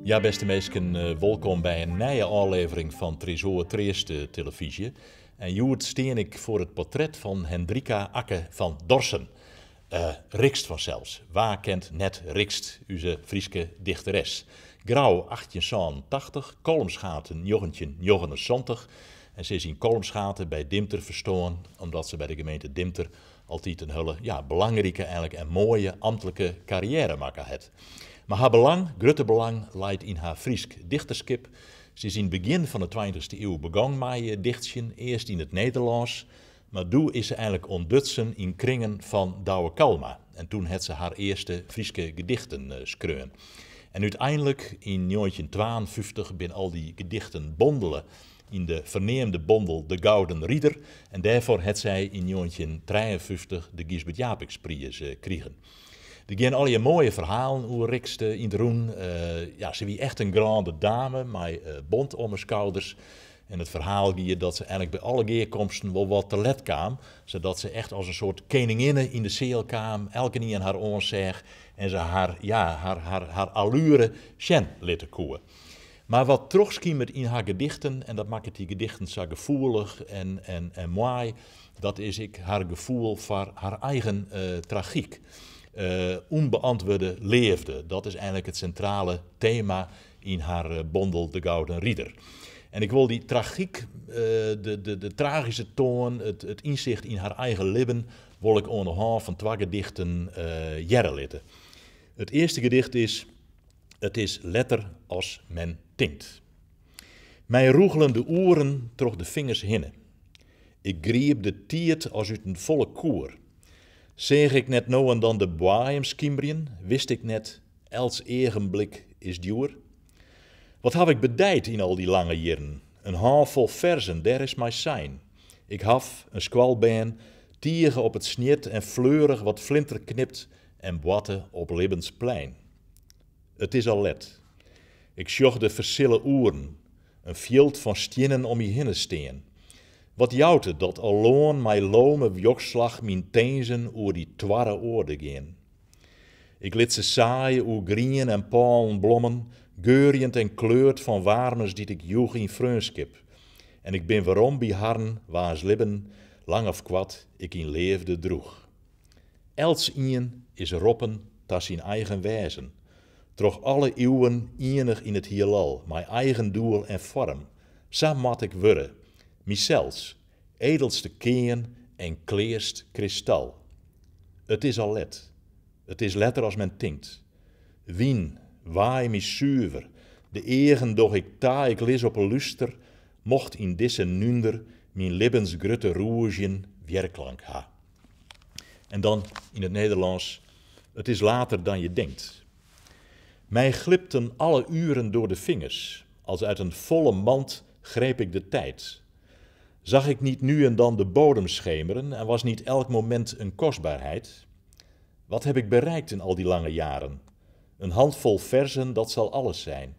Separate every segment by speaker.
Speaker 1: Ja, bêste minsken, wolkom by in nije ôflevering fan Tresoar Treast Televyzje. En hjoed stean ik foar it portret fan Hendrika Akke van Dorsen. Rixt fansels. Wa kent net Rixt, ús Fryske dichteres? Grou 1887, Colmschate 1979. En se is yn Colmschate by Dimter ferstoarn, omdat se by de gemeente Dimter altyd in hiele, ja, belangrike eigenlik en moaie amtlike karriêre makke hat. Mar har belang, grutte belang, leit yn har Frysk dichterskip. Se is yn it begjin fan de tweintichste iuw begûn mei dichtsjen, earst yn it Nederlânsk, mar doe is se eigenlik ûntdutsen yn kringen fan Douwe Kalma. En toen hat se har earste Fryske gedichten skreaun. En úteinlik yn 1952 binne al dy gedichten bondele yn de ferneamde bondel De Gouden Rider. En dêrfoar hat sy yn 1953 de Gysbert Japicxpriis krigen. Der gean allegear moaie ferhalen oer Rixt yn it rûn. Ja, se wie echt in grande dame mei bont om 'e skouders. En it ferhaal gie dat se eigenlik by alle gearkomsten wol wat te let kaam, sadat se echt as in soart keninginne yn de seal kaam, elkenien har oanseach en se har, ja, har, har, har allure sjen litte koe. Mar wat trochskimert yn har gedichten, en dat makket dy gedichten sa gefoelich en moai, dat is ek har gefoel foar har eigen tragyk. Ûnbeantwurde leafde, dat is eigenlik it sintrale tema yn har bondel De Gouden Rider. En ik wol dy tragyk, de tragyske toan, it ynsicht yn har eigen libben, wol ik oan de hân fan twa gedichten hearre litte. It earste gedicht is It is letter as men tinkt. My rûgelen de oeren troch de fingers hinne. Ik griep de tiid as út in folle koer. Seach ik net no en dan de boaiem skimberjen, wist ik net, elts eagenblik is djoer? Wat haw ik bedijd yn al dy lange jierren? In hânfol ferzen, dêr is my sein. Ik haw, in skoalbern, tige op it snjit en fleurich wat flinter knipt en boarte op libbensplein. It is al let. Ik sjoch de fersille oeren, in fjild fan stiennen om my hinne stean. Wat jout it dat aloan mei lome wjokslach myn tinzen oer dy toarre oarde gean? Ik lit se saaie oer grien en pôlen blommen, geurjend en kleurd fan waarmens dy't ik joech yn freonskip. En ik bin werom by harren waans libben, lang of koart, ik yn leafde droech. Elts ien is roppen ta syn eigen wêzen, troch alle iuwen ienich yn it hielal, mei eigen doel en foarm. Sa moat ik wurde, mysels, edelste kearn en klearst kristal. It is al let. It is letter as men tinkt. Wyn, waai my suver, de eagen doch ik ta, ik lis op 'e lúster, mocht yn dizze núnder myn libbensgrutte rûzjen wjerklank ha. En dan yn it Nederlânsk, Het is later dan je denkt. Mij glipten alle uren door de vingers, als uit een volle mand greep ik de tijd. Zag ik niet nu en dan de bodem schemeren en was niet elk moment een kostbaarheid? Wat heb ik bereikt in al die lange jaren? Een handvol verzen, dat zal alles zijn.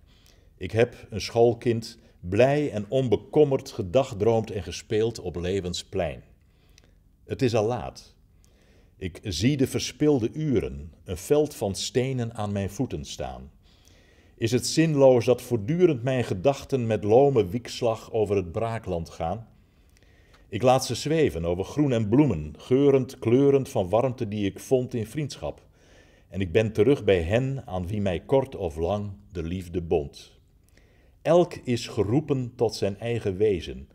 Speaker 1: Ik heb, een schoolkind, blij en onbekommerd gedagdroomd en gespeeld op levensplein. Het is al laat. Ik zie de verspilde uren, een veld van stenen aan mijn voeten staan. Is het zinloos dat voortdurend mijn gedachten met lome wiekslag over het braakland gaan? Ik laat ze zweven over groen en bloemen, geurend, kleurend van warmte die ik vond in vriendschap. En ik ben terug bij hen aan wie mij kort of lang de liefde bond. Elk is geroepen tot zijn eigen wezen,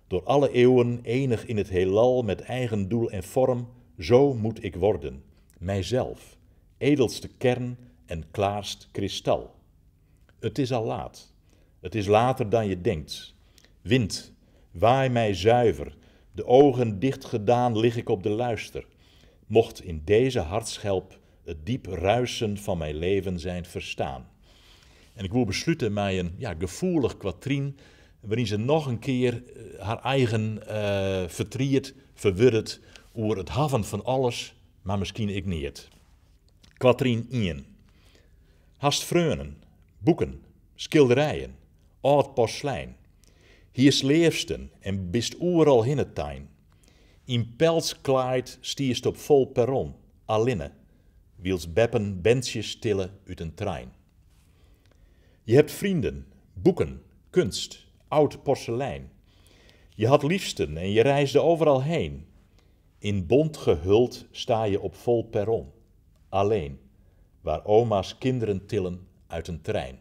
Speaker 1: door alle eeuwen enig in het heelal met eigen doel en vorm, zo moet ik worden, mijzelf, edelste kern en klaarst kristal. Het is al laat. Het is later dan je denkt. Wind, waai mij zuiver, de ogen dicht gedaan lig ik op de luister. Mocht in deze hartschelp het diep ruisen van mijn leven zijn verstaan. En ik wil besluten met een, ja, gevoelig kwatrien, waarin ze nog een keer har eigen fertriet ferwurdet oer it hawwen fan alles, mar miskien ek neat. Kwatrien ien. Hast freonen, boeken, skilderijen, âld porslein. Hiest leafsten en bist oeral hinne tein. Yn pels klaaid stiest op fol perron, allinne, wylst beppen berntsjes tille út in trein. Je hebt vrienden, boeken, kunst, oud porselein. Je had liefsten en je reisde overal heen. In bont gehuld sta je op vol perron, alleen, waar oma's kinderen tillen uit een trein.